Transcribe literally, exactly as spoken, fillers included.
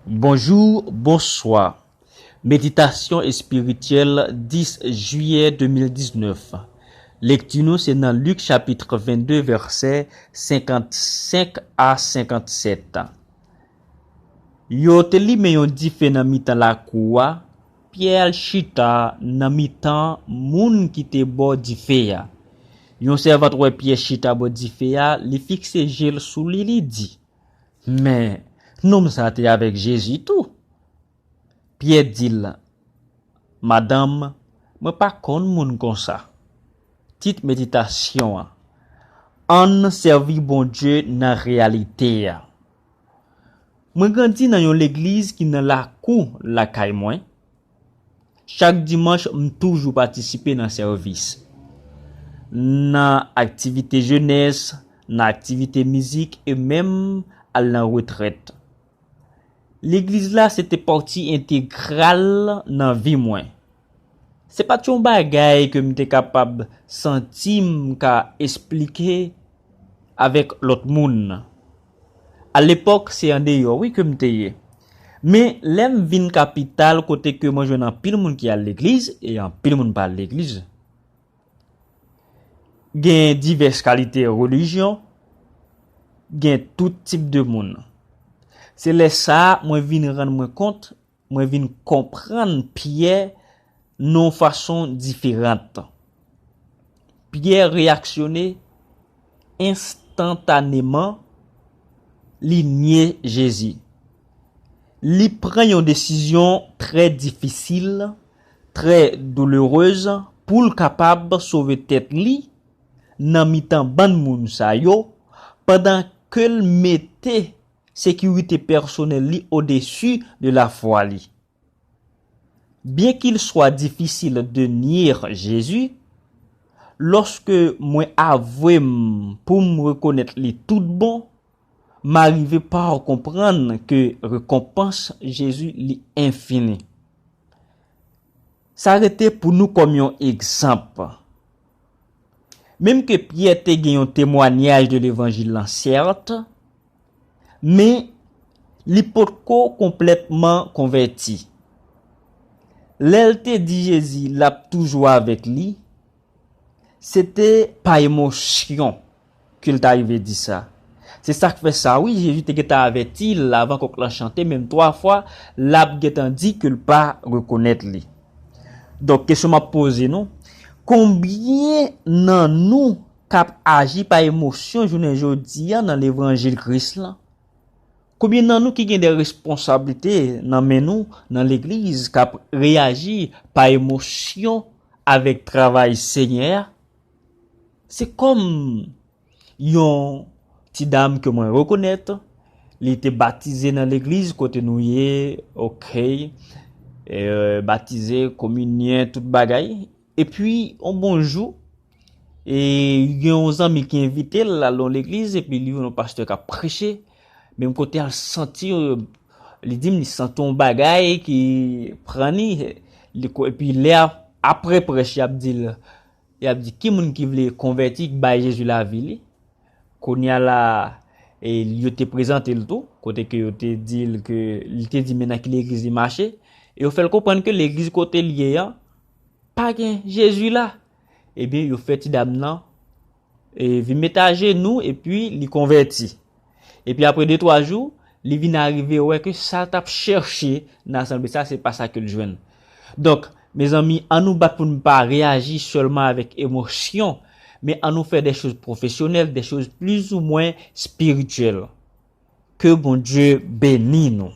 Bonjou, bonswa. Meditasyon espirityèl dis jiyè de mil diznèf. Lekti nou se nan Lik chapit vennde, vèsè senkannsenk a senkannsèt. Yo te limen yon dife nan mitan lakou a, Pyè al chita nan mitan moun ki te bò dife a. Yon sèvant wè Pyè chita bò dife a, li fikse je l sou li, li di, "Men, nonm sa a te avèk Jezi tou." Pyè di l, "Madanm, mwen pa konn moun konsa." Tit meditasyon an, Ann sèvi Bondye nan reyalite a. Mwen grandi nan yon legliz ki nan lakou lakay mwen. Chak dimanch, m toujou patisipe nan sèvis, nan aktivite jenès, nan aktivite mizik e menm al nan retrèt. Legliz la se te pati entegral nan vi mwen. Se pa t yon bagay ke m te kapab santi m ka esplike avèk lòt moun. Alepòk, se andeyò, wi, ke m te ye. Men, lè m vin kapital, kote ke mwen jwenn anpil moun ki al legliz, e anpil moun pa al legliz. Gen divès kalite relijyon, gen tout tip de moun. Se lè sa a, mwen vin rann mwen kont, mwen vin konprann Pyè nan yon fason diferan. Pyè reyaksyone enstantaneman, li nye Jezi. Li pran yon desizyon trè difisil, trè doulourez, pou l kapab sove tèt li nan mitan bann moun sa yo, pandan ke l mete sekirite pèsonèl li odesi de lafwa li. Bien qu'il soit difficile de nier Jésus, lòske mwen avwe m pou m rekonèt li tout bon, m arive pa konprann ke rekonpans Jezi li enfini. Sa rete pou nou kòm yon egzanp. Menm ke Pyè te gen yon temwayaj de levanjil lan, sèt, men li potko konplètman konvèti. Lè l te di Jezi l ap toujou avèk li, se te pa emosyon ke l ta rive di sa. Se sa k fè sa, wi, Jezi te gentan avèti l avan kòk lan chante, menm twa fwa, l ap gentan di ke l pa rekonèt li. Donk, kesyon m ap poze nou, konbyen nan nou k ap aji pa emosyon jounen jodi a nan levanjil Kris lan? Konbyen nan nou ki gen de responsablite nan men nou nan legliz k ap reyaji pa emosyon avèk travay Senyè a? Se kòm yon ti dam ke mwen rekonèt, li te batize nan legliz kote nou ye, oke, e, batize, kominyen, tout bagay. Epi, yon bon jou, e, gen yon zanmi ki envite l al nan legliz, epi li wè yon pastè k ap preche. Menm kote a, l santi, li di m, li santi yon bagay ki pran li. Li ko-, epi lè a, apre prèch, y ap di l, y ap di, "Ki moun ki vle konvèti, ki bay Jezi lavi li?" Kounye a la, e, yo te prezante l tou, kote ke yo te di l ke, li te di men nan ki legliz li mache, e yo fè l konprann ke legliz kote l ye an, pa gen Jezi la. Ebyen, yo fè ti dam nan, e, vin met ajenou, epi li konvèti. Epi apre de, twa jou, li vin arive wè ke sa l t ap chèche nan asanble sa, se pa sa ke l jwenn. Donk, mezanmi, ann nou bat pou n pa reyaji sèlman avèk emosyon, men ann nou fè de choz pwofesyonèl, de choz plizoumwen espirityèl. Ke Bondye beni nou.